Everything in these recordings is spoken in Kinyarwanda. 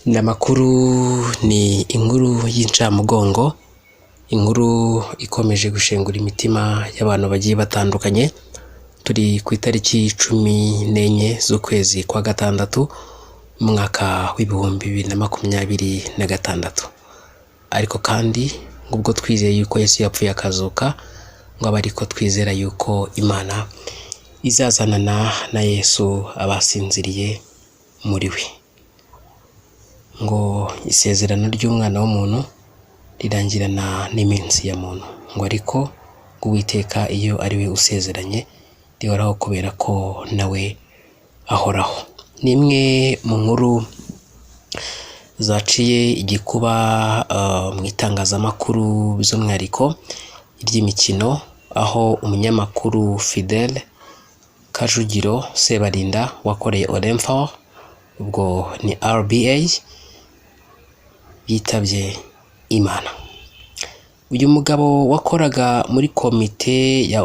Ni amakuru, ni inkuru y'incamugongo, inkuru ikomeje gushengura imitima y'abantu bagiye batandukanye. Turi ku itariki 14 z'ukwezi kwa gatandatu, umwaka w'2026. Ariko kandi ubwo twizeye yuko Yesu yapfuye akazuka, ngo abe ariko twizera yuko Imana izazanana na Yesu abasinziriye muri we. Ngo isezerano ry'umwana w'umuntu rirangirana n'iminsi ya muntu, ngo ariko ngo Uwiteka iyo ari we usezeranye rihoraho kubera ko nawe ahoraho. Ni imwe mu nkuru zaciye igikuba mu itangazamakuru, by'umwihariko iry'imikino, aho umunyamakuru Fidele Kajugiro Sebarinda wakoreye Orinfor, ubwo ni RBA, yitabye Imana. Uyu mugabo wakoraga muri komite ya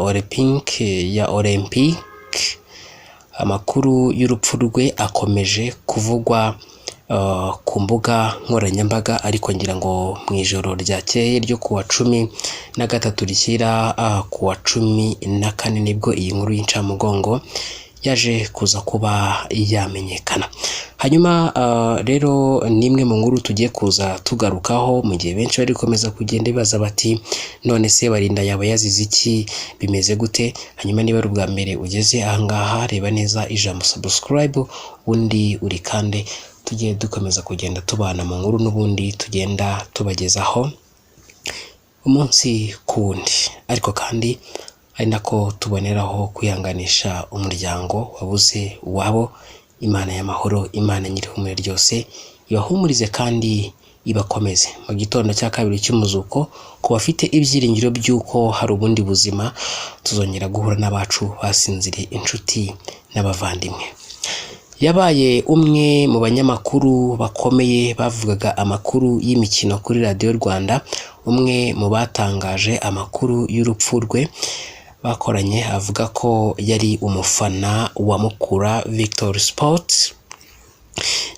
Olympique, amakuru y'urupfu rwe akomeje kuvugwa ku mbuga nkoranyambaga, ariko ngira ngo mu ijoro ryakeye ryo kuwa 13 rishyira kuwa 14 nibwo iyi nkuru y'incamugongo yaje kuza kuba yamenyekana. Hanyuma rero ni imwe mu nkuru tugiye kuza tugarukaho mu gihe benshi bari gukomeza kugenda bibaza bati: "None se Barinda yaba yazize iki? Bimeze gute?" Hanyuma niba ari ubwa mbere ugeze ahangaha, reba neza ijambo subscribe, ubundi urikande, tujye dukomeza kugenda tubana mu nkuru n'ubundi tugenda tubagezaho umunsi ku wundi. Ariko kandi ari nako tuboneraho kwihanganisha umuryango wabuze uwabo. Imana y'amahoro, Imana nyir'ihumure ryose, ibahumurize kandi ibakomeze. Mu gitondo cya kabiri cy'umuzuko, ku bafite ibyiringiro by'uko hari ubundi buzima, tuzongera guhura n'abacu basinziriye, inshuti n'abavandimwe. Yabaye umwe mu banyamakuru bakomeye bavugaga amakuru y'imikino kuri Radiyo Rwanda. Umwe mu batangaje amakuru y'urupfu rwe bakoranye avuga ko yari umufana wa Mukura Victory Sport.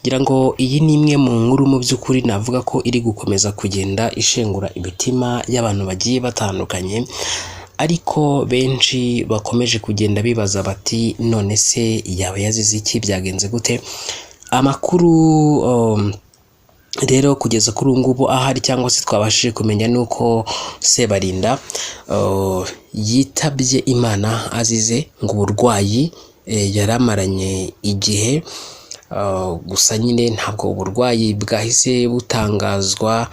Ngira ngo iyi ni imwe mu nkuru mu by'ukuri navuga ko iri gukomeza kugenda ishengura imitima y'abantu bagiye batandukanye, ariko benshi bakomeje kugenda bibaza bati: "None se yaba yazize iki? Byagenze gute?" Amakuru rero kugeza kuri ubu ngubu ahari cyangwa se twabashije kumenya ni uko Sebarinda yitabye Imana azize ngo uburwayi yari amaranye igihe. Gusa nyine ntabwo uburwayi bwahise butangazwa,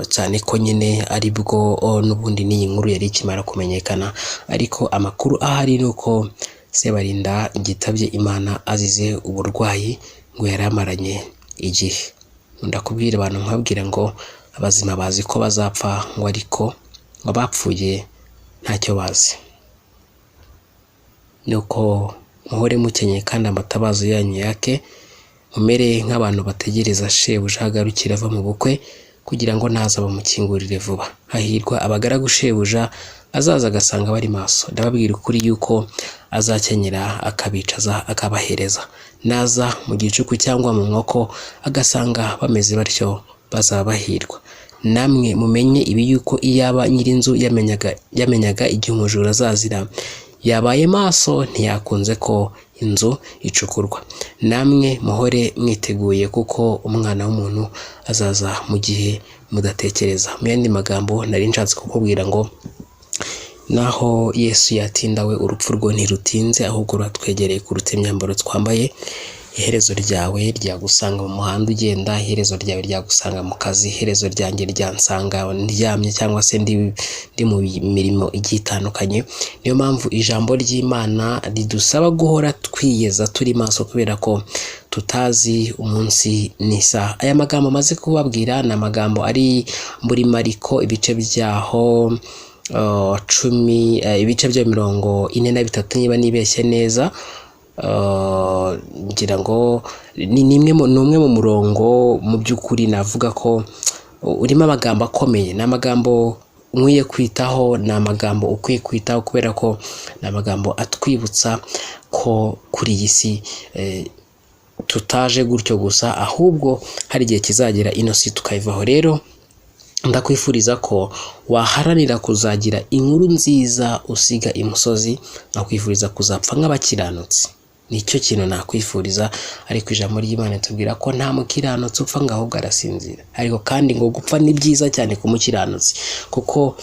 cyane ko nyine ari bwo n'ubundi n'iyi nkuru yari ikimara kumenyekana. Ariko amakuru ahari ni uko Sebarinda yitabye Imana azize uburwayi ngo yari amaranye igihe. Nkunda kubwira abantu nkabwira ngo abazima bazi ko bazapfa, ngo ariko ngo abapfuye ntacyo bazi. Nuko muhore mukenyeye kandi amatabazo yanyu yake, mumere nk'abantu bategereza shebuja agarukira ava mu bukwe, kugira ngo naza bamukingurire vuba. Hahirwa abagaragu shebuja azaza agasanga bari maso. Ndababwira ukuri yuko azakenyera akabicaza akabahereza. Naza mu gicuku cyangwa mu nkoko agasanga bameze batyo, bazaba bahirwa. Namwe mumenye ibi, yuko iyaba nyir'inzu yamenyaga igihe umujura azazira, yabaye maso ntiyakunze ko inzu icukurwa. Namwe muhore mwiteguye, kuko Umwana w'umuntu azaza mu gihe mudatekereza. Mu yandi magambo nari nshatse kukubwira ngo naho Yesu yatinda, we urupfu rwo ntirutinze, ahubwo ruratwegereye kuruta imyambaro twambaye. Iherezo ryawe ryagusanga mu muhanda ugenda, iherezo ryawe ryagusanga mu kazi, iherezo ryanjye ryansanga ndyamye cyangwa se ndi mu mirimo igiye itandukanye. Niyo mpamvu ijambo ry'Imana ridusaba guhora twiyeza, turi maso, kubera ko tutazi umunsi n'isaha. Aya magambo maze kubabwira ni amagambo ari muri Mariko, ibice byaho 10, ibice bya 43 niba nibeshye neza. Ngira ngo ni umwe mu murongo mu by'ukuri navuga ko urimo amagambo akomeye. Ni amagambo nkwiye kwitaho, ni amagambo ukwiye kwitaho, kubera ko ni amagambo atwibutsa ko kuri iyi si tutaje gutyo gusa, ahubwo hari igihe kizagera ino si tukayivaho. Rero ndakwifuriza ko waharanira kuzagira inkuru nziza usiga imusozi, nkakwifuriza kuzapfa nk'abakiranutsi. Nicyo kintu nakwifuriza. Ariko ijambo ry'Imana tubwira ko nta mukiranutsi upfa ngo ahubwo arasinzira. Ariko kandi ngo gupfa ni byiza cyane ku mukiranutsi, kuko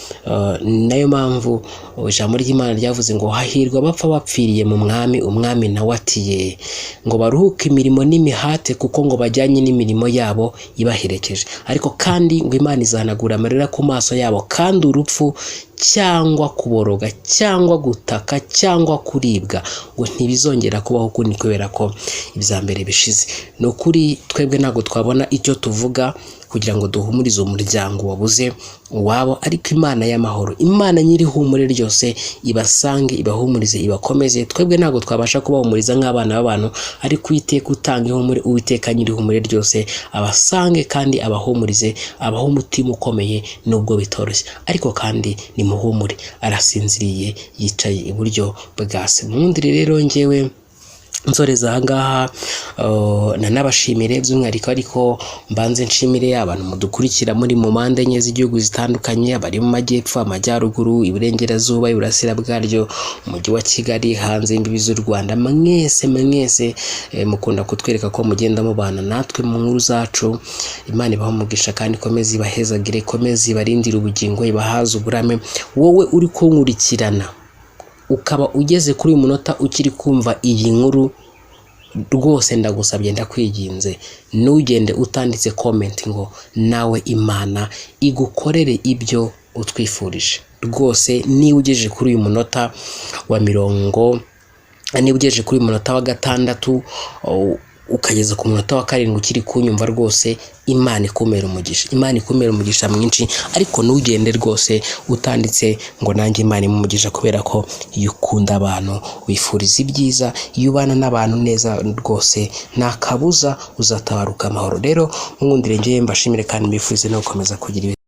nayo mpamvu ijambo ry'Imana ryavuze ngo hahirwa abapfa bapfiriye mu mwami, umwami nawe atiye ngo baruhuke imirimo n'imihate, kuko ngo bajyanye n'imirimo yabo ibaherekeje. Ariko kandi ngo Imana izahanagura amarira ku maso yabo, kandi urupfu cyangwa kuboroga cyangwa gutaka cyangwa kuribwa ngo ntibizongera kubaho ukundi, kubera ko ibya mbere bishize. Ni ukuri twebwe ntabwo twabona icyo tuvuga kugira ngo duhumurize umuryango wabuze uwabo, ariko Imana y'amahoro, Imana nyir'ihumure ryose, ibasange, ibahumurize, ibakomeze. Twebwe ntabwo twabasha kubahumuriza nk'abana b'abantu, ariko Uwiteka utanga ihumure, Uwiteka nyir'ihumure ryose, abasange kandi abahumurize, abahe umutima ukomeye nubwo bitoroshye. Ariko kandi nimuhumure, arasinziriye, yicaye iburyo bwa se. Mwundire rero njyewe nsoreza ahangaha, nanabashimire by'umwihariko, ariko mbanze nshimire abantu mudukurikira muri mu mpande enye z'igihugu zitandukanye, abari mu majyepfo, amajyaruguru, iburengerazuba, iburasira bwaryo, umujyi wa Kigali, hanze y'imbibi z'u Rwanda. Mwese mwese mukunda kutwereka ko mugenda mubana natwe mu nkuru zacu. Imana ibahe umugisha kandi ikomeze ibahezagire, ikomeze ibarindire ubugingo, ibahaze uburame. Wowe uri kunkurikirana ukaba ugeze kuri uyu munota ukiri kumva iyi nkuru, rwose ndagusabye, ndakwinginze, ntugende utanditse comment ngo nawe Imana igukorere ibyo utwifurije. Rwose niba ugejeje kuri uyu munota wa mirongo, niba ugejeje kuri uyu munota wa 6 ukageza ku munota wa 7 ukiri kunyumva, rwose Imana ikumera umugisha, Imana ikumera umugisha mwinshi. Ariko ntugende rwose utanditse ngo nanjye Imana imuhe umugisha, kubera ko iyo ukunda abantu, wifuriza ibyiza, iyo ubana n'abantu neza, rwose nta kabuza uzatabaruka amahoro. Rero mwundire njyewe mbashimire kandi mbifurize no gukomeza kugira ibihe